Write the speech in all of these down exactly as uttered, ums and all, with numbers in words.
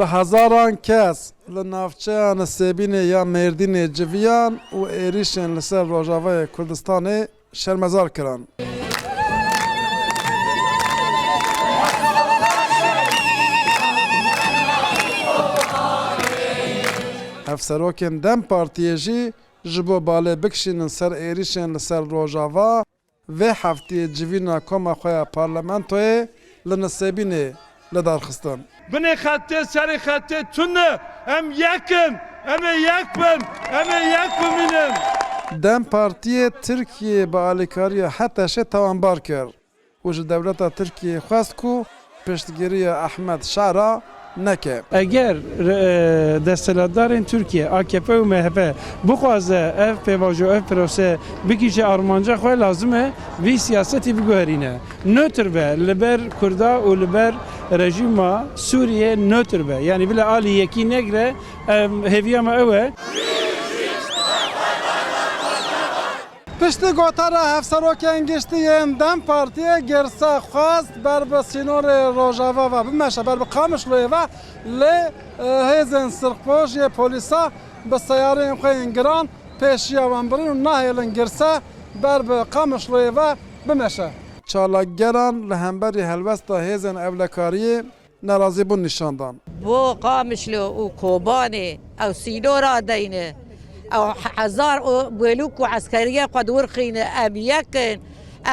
Bi hezaran kes li navçeya Nisêbînê ya Mêrdînê civiyan û êrîşên li ser Rojavayê Kurdistanê şermezar kirin. Hevserokên DEM Partiyê jî ji bo balê bikişînin ser êrîşên li ser Rojava, vê heftiyê civîna koma xwe ya parlamentoyê li Nisêbînê li dar xistin. Binê xetê, serê xetê tune, em yek in, em ê yek bin, em ê yek bimînin. DEM Partiyê Tirkiyeyê bi alîkariya HTŞ'ê tawanbar kir û ji dewleta Tirkiyeyê xwest ku piştgiriya Ehmed Şara neke. Eger, e, desthilatdarên Tirkiye, A K P û M H P, bixwaze ev pêvajo, ev prose bikişe armanca xwe, lazim e vî siyasetî biguherîne. Nötr be li ber Kurda û li ber rejîma Sûriyê, nötr be. Yanî bile alî yekî negre, em, hêviya me ew e. Piştî gotara hevserokên giştî yên DEM Partiyê girse xwest ber bi sînorê Rojava ve bimeşe, ber bi Qamişloyê ve, lê, e, hêzên sirxpoş yê polîsa bi seyareyên xwe yên giran pêşiya wan birin û nahêlin girse ber bi Qamişloyê ve bimeşe. Çalakgeran li hemberî helwesta hêzên ewlekariyê nerazîbûn nîşan dan. Bo Qamişlo û Kobanê ew sînora deyne. Ew hezar û belûk û eskeriye xwe diwirxîne. Em yek in,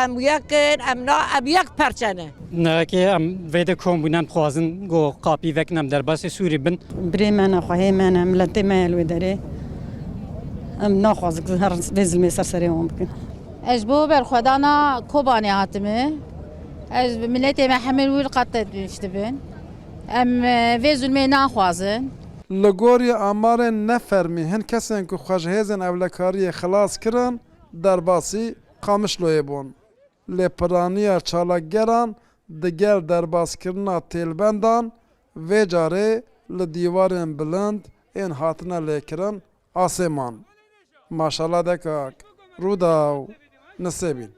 em yek in, em na, em yek perçe ne. Nehekê em vê de kom bûn, em dixwazin ku qapî vekin, em derbasê Sûrî bin. Birê me ne, xwehê me ne, miletê me ye li wê derê. Em naxwazin ku her vê zilmê ser serê wan bikin. Ez ji bo berxwedana Kobanê hatime. Ez miletê me hemî li wir qat de dibin. Em, e, vê zulmê naxwazin. Li gorî amarên nefermî, hin kesên ku xwe ji hêzên ewlekariyê xilas kirin, derbasî Qamişloyê bûn. Lê piraniya çalakgeran digel derbaskirina têlbendan vê carê li dîwarên bilind ên hatine lêkirin asê man. Maşala Dekak, Rûdaw, Nisêbîn.